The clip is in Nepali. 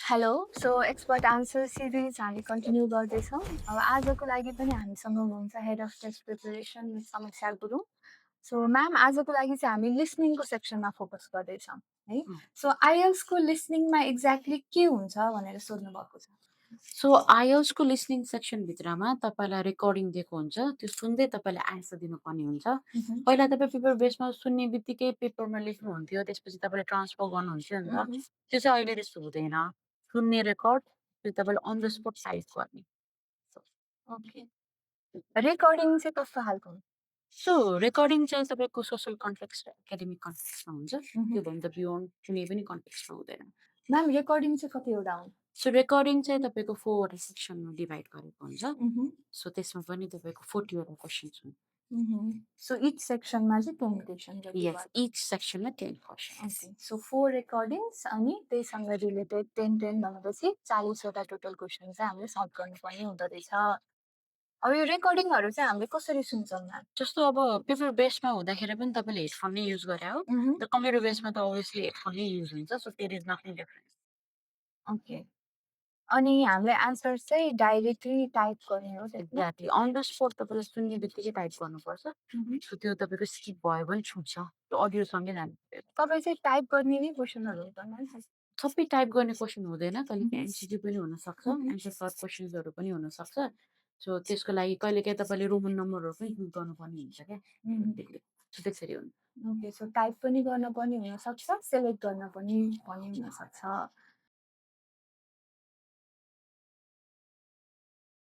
hello so expert answer series हामी कन्टिन्यू गर्दैछौँ अब आजको लागि पनि हामीसँग हुनुहुन्छ head of test preparation miss Samiksha Gurung so ma'am आजको लागि चाहिँ हामी लिसनिङको सेक्सनमा फोकस गर्दैछौँ है सो आइएल्सको लिसनिङमा एक्ज्याक्टली के हुन्छ भनेर सोध्नु भएको छ सो आइएल्सको लिसनिङ सेक्सनभित्रमा तपाईँलाई रेकर्डिङ दिएको हुन्छ त्यो सुन्दै तपाईँले एन्सर दिनुपर्ने हुन्छ पहिला तपाईँ पेपर बेसमा सुन्ने बित्तिकै पेपरमा लेख्नुहुन्थ्यो त्यसपछि तपाईँले ट्रान्सफर गर्नुहुन्थ्यो नि त त्यो चाहिँ अहिले त्यस्तो हुँदैन सुन्ने रेकर्ड त्यो तपाईँले अन द स्पोट टाइप गर्ने ओके रेकर्डिङ चाहिँ कस्तो खालको हुन्छ सो रेकर्डिङ चाहिँ तपाईँको सोसल कन्टेक्स्ट र एकाडेमिक कन्टेक्स्टमा हुन्छ त्योभन्दा बियोन्ड कुनै पनि कन्टेक्स्टमा हुँदैन म्याम रेकर्डिङ चाहिँ कतिवटा हुन्छ सो रेकर्डिङ चाहिँ तपाईँको 4वटा सेक्सनमा डिभाइड गरेको हुन्छ सो त्यसमा पनि तपाईँको 40वटा क्वेसन्स हुन्छ सो इच सेक्सनमा चाहिँ 10 क्वेसन यस each सेक्सनमा 10 question okay so 4 recordings अनि त्यहीसँग रिलेटेड 10 भनेपछि 40वटा टोटल क्वेसन चाहिँ हामीले सल्भ गर्नुपर्ने हुँदो रहेछ अब यो रेकर्डिङहरू चाहिँ हामीले कसरी सुन्छौँ म्याम जस्तो अब पेपर बेसमा हुँदाखेरि पनि तपाईँले हेडफोन नै युज गरे हो र कम्प्युटर बेसमा त अभियसली हेडफोन नै युज हुन्छ so there is nothing difference okay अनि हामीले आन्सर चाहिँ डाइरेक्टली टाइप गर्ने हो त्यसमा एक्ज्याक्टली अन द स्पोट तपाईँले सुन्ने बित्तिकै टाइप गर्नुपर्छ सो त्यो तपाईँको स्किप भयो भने छुट्छ त्यो अडियोसँगै जानु तपाईँ चाहिँ टाइप गर्ने नै क्वेसनहरू हुन्छ सबै टाइप गर्ने क्वेसन हुँदैन कहिले एमसिक्यू पनि हुनसक्छ एन्सर सर्ट क्वेसन्सहरू पनि हुनसक्छ सो त्यसको लागि कहिलेकाहीँ तपाईँले रोमन नम्बरहरू पनि युज गर्नुपर्ने हुन्छ क्या सो त्यसरी हुन्छ ओके सो टाइप पनि गर्न पनि हुनसक्छ सेलेक्ट गर्न पनि हुनसक्छ